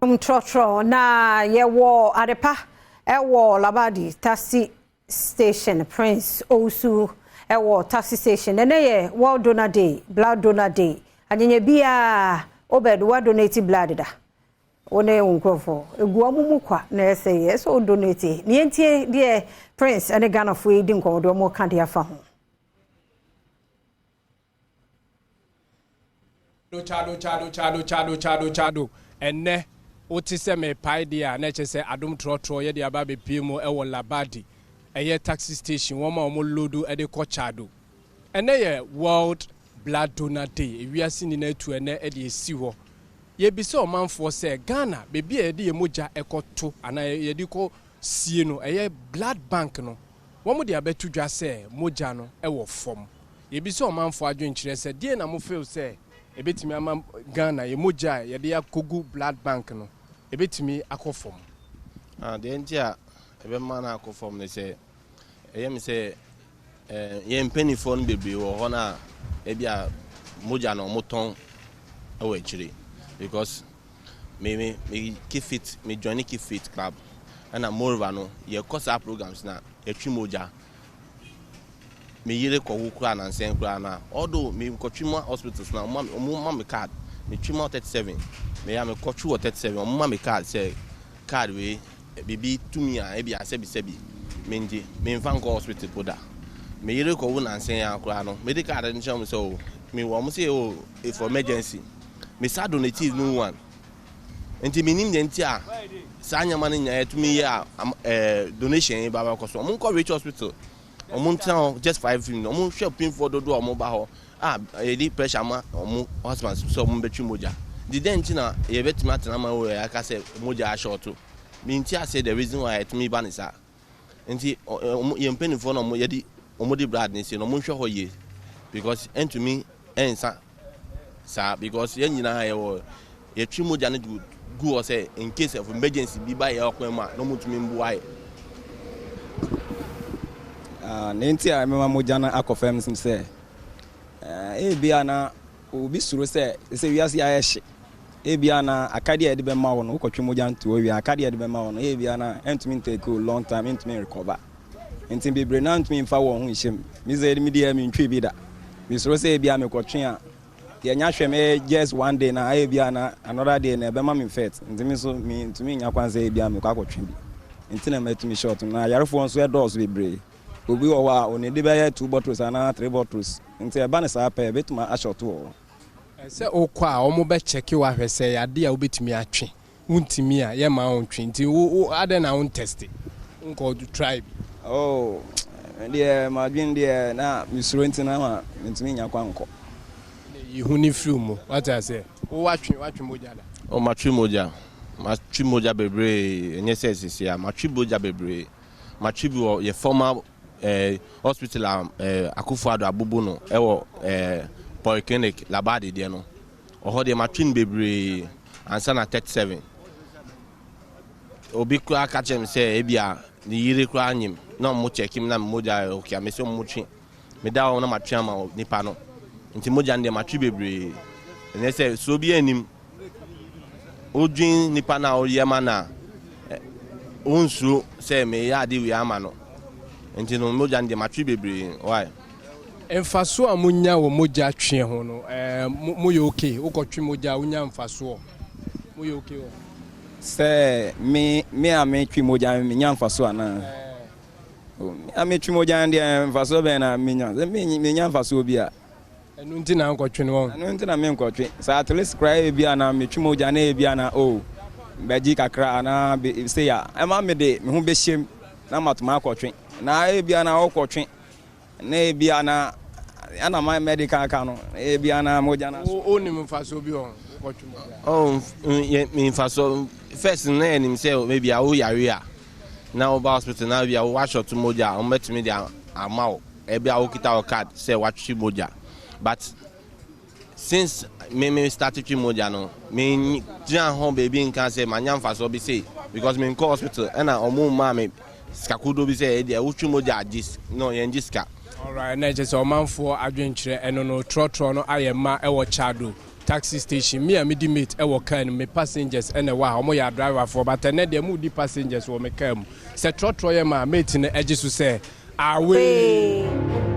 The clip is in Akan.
Trɔtrɔ na yɛwɔ Adepa ɛwɔ Labadi taxi station. Prince Owusu ɛwɔ taxi station. Ɛnɛ yɛ World Donor Day, Blood Donor Day. Anyanya biara Obed wa donate blood da wo ne wo nkurɔfoɔ egu ɔmo mu kwa na ɛsɛ yɛ ɛsɛ o donate ne yɛntie deɛ Prince ɛne Ghanafoɔ yi di nkɔmɔ deɛ ɔmo ka de afa ho. Chado, chado, chado, chado, chado, chado. Ɛnɛ wote sɛ mepae deɛ a, na ɛkyɛ sɛ Adom Trɔtrɔ yɛde aba abɛpie mu ɛwɔ Labadi, ɛyɛ taxi station, wɔn a wɔn load ɛde kɔ Chado. Ɛnɛ yɛ World Blood Donor Day. Ewiase nyinaa tu ɛnɛ ɛde esi hɔ. Yɛbisa ɔmanfoɔ sɛ Ghana beebi a yɛde yɛ mogya ɛkɔto anaa yɛde kɔ sie no, ɛyɛ blood bank no, wɔn de abɛto dwa sɛ mogya no ɛwɔ fam. Yɛbisa ɔmanfoɔ adwenkyerɛ sɛ deɛ na mo feel sɛ ebɛtumi ama Ghana yɛ mogya a yɛde akɔgu blood bank no ebɛtumi akɔ fam. Ah, deɛ nti a ɛbɛma no akɔ fam ne sɛ ɛyɛ me sɛ yɛn mpanimfoɔ no bebree wɔ hɔ no a ebi a mogya no ɔmotɔn ɛwɔ akyire, because me Keep Fit, me join Keep Fit Club, ɛna moreover no yɛkɔ saa programs na yɛtwi mogya. Me yere kɔwo koraa nansɛn koraa na although me nkɔtwi ma hospitals na ɔmo ma me card, me twi ma 37, me ya me kɔtwi wɔ 37, ɔmo ma me card sɛ card wei biribi tumi a ebi asɛbisɛbi me ngye me nfa nkɔ hospital po da. Me yere kɔwo nansɛn ya koraa no, me de card no kyerɛ mo sɛ o me wɔ, ɔmo sɛ o for emergency, me sa donate new one. Nti me nim deɛ nti a saa nneɛma no nyinaa yɛtumi yɛ a donation yi ba bɛkɔ so. Ɔmo nkɔ Ridge Hospital, ɔmo ntena hɔ just 5 minutes, ɔmo hwɛ pinfoɔ dodoɔ a ɔmo ba hɔ a yɛde pressure ma ɔmo husband sɛ ɔmo bɛtwi mogya. Nti dɛn nti na yɛbɛtumi atena ma wɔ yɛaka sɛ mogya ahyɛ mi nti ase, the reason why yɛtumi ba ne saa. Nti ɔmo yɛn mpanimfoɔ na ɔmo yɛde ɔmo de blood ne si no, ɔmo nhwɛ hɔ yie, because ɛntumi ɛnsa saa, because yɛn nyinaa yɛwɔ yɛtwi mogya no gu hɔ sɛ in case of emergency bi ba yɛ ɔkwan mu a, na ɔmo tumi mboa yɛ. Ne nti a ɛmɛma mogya no akɔ fam sɛ ebia na obi suro sɛ wiase ayɛ hye, ebia na akadeɛ a yɛde bɛma wo no, wokɔtwe mogya nto hɔ wie, akadeɛ a yɛde bɛma wo no, ebia na ɛntumi ntake wo long time, ɛntumi recover. Nti bebree na ntumi mfa wɔn ho nhyɛ mu. Mi sɛ mi deɛ, mi ntwe bi da, mesuro sɛ ebia mekɔtwe a yɛnya hwɛ me just one day na ebia na another day na ɛbɛma me infect. Nti mi nso mi ntumi nya kwan sɛ ebia mekɔ akɔtwe bi. Nti na mɛtumi short na ayarefoɔ nso ɛdɔɔso bebree. Obi wɔ hɔ a onidi bɛyɛ two bottles anaa three bottles, nti ɛba ne saa pɛ, ebɛtumi ahyɛ wɔ hɔ. Sɛ wokɔ a, ɔmo bɛkyɛke wo ahwɛ sɛ yɛade a wobɛtumi atwe, wontumi a yɛma wo ntwe. Nti wo adɛn na wontest nkɔ try bi? Oh, deɛ madwen deɛ na mesuro, nti na ma mentumi nya kwan nkɔ. Yihu ne firi mu, wate aseɛ? Wo watwe mogya da? O, matwe mogya, matwe mogya bebree. Ɛnyɛ sɛ sisi a matwe mogya bebree. Matwe bi wɔ yɛ former hospital a Akufo Addo abubu no, ɛwɔ polyclinic Labadi deɛ no ɔhɔ deɛ, matwe no bebree ansa na 37. Obi koraa ka kyerɛ me sɛ ebi a ne yere koraa nyim na ɔmo kyɛke mi na me mogya yɛ okay a, me sɛ ɔmo twe meda hɔ na matwe ama nipa no. Nti mogya no deɛ, matwe bebree. Ɛnyɛ sɛ suro bi anim, wodwin nipa no a woyɛ ma no a, wonsuro sɛ meyɛ ade wei ama no. Nti no mogya no deɛ, matwe bebree. Why? Mfasoɔ a monya wɔ mogya twe ho no, moyɛ okay? Wokɔtwe mogya a, wonya mfasoɔ? Moyɛ okay wɔ Sɛ me a metwe mogya menya mfasoɔ anaa? Me a metwe mogya deɛ, mfasoɔ bɛn na menya? Sɛ menya mfasoɔ bi a. Ɛno nti na nkɔtwe no wɔn? Ɛno nti na menkɔtwe. Sɛ at least koraa ebi a na metwe mogya na ebi a na o bɛgye kakra anaa sei a, ɛma mede me ho bɛhyɛm na matoma akɔtwe. Na ebi a na wokɔtwe na ebi a na ɛna ma medical ka no, ebi a na mogya na. Wonim mfasoɔ bi wɔ ho wokɔtwe mogya? Oh, mfasoɔ first na yɛnim sɛ maybe a woyare a na woba hospital na bi a woahyɛ mogya a, wɔbɛtumi de ama wo ebi a wokita wo card sɛ woatwe mogya. But since me start twe mogya no, me gyina ho baabi nka sɛ manya mfasoɔ bi sei, because me nkɔ hospital ɛna ɔmo maa me sika kodo bi sɛ ɛdeɛ wotwe mogya agye no, yɛn gye sika. Alright, na ɛkyɛ sɛ ɔmanfoɔ adwenkyerɛ ɛno no. Trɔtrɔ no ayɛ ma ɛwɔ Chado. Taxi station, me a medi mate wɔ car no mu, me passengers na ɛwɔ ha, wɔyɛ adriverfoɔ, but ɛnnɛ deɛ moredi passengers wɔ me car mu. Sɛ trɔtrɔ yɛ ma a, mate no gye so sɛ, Away!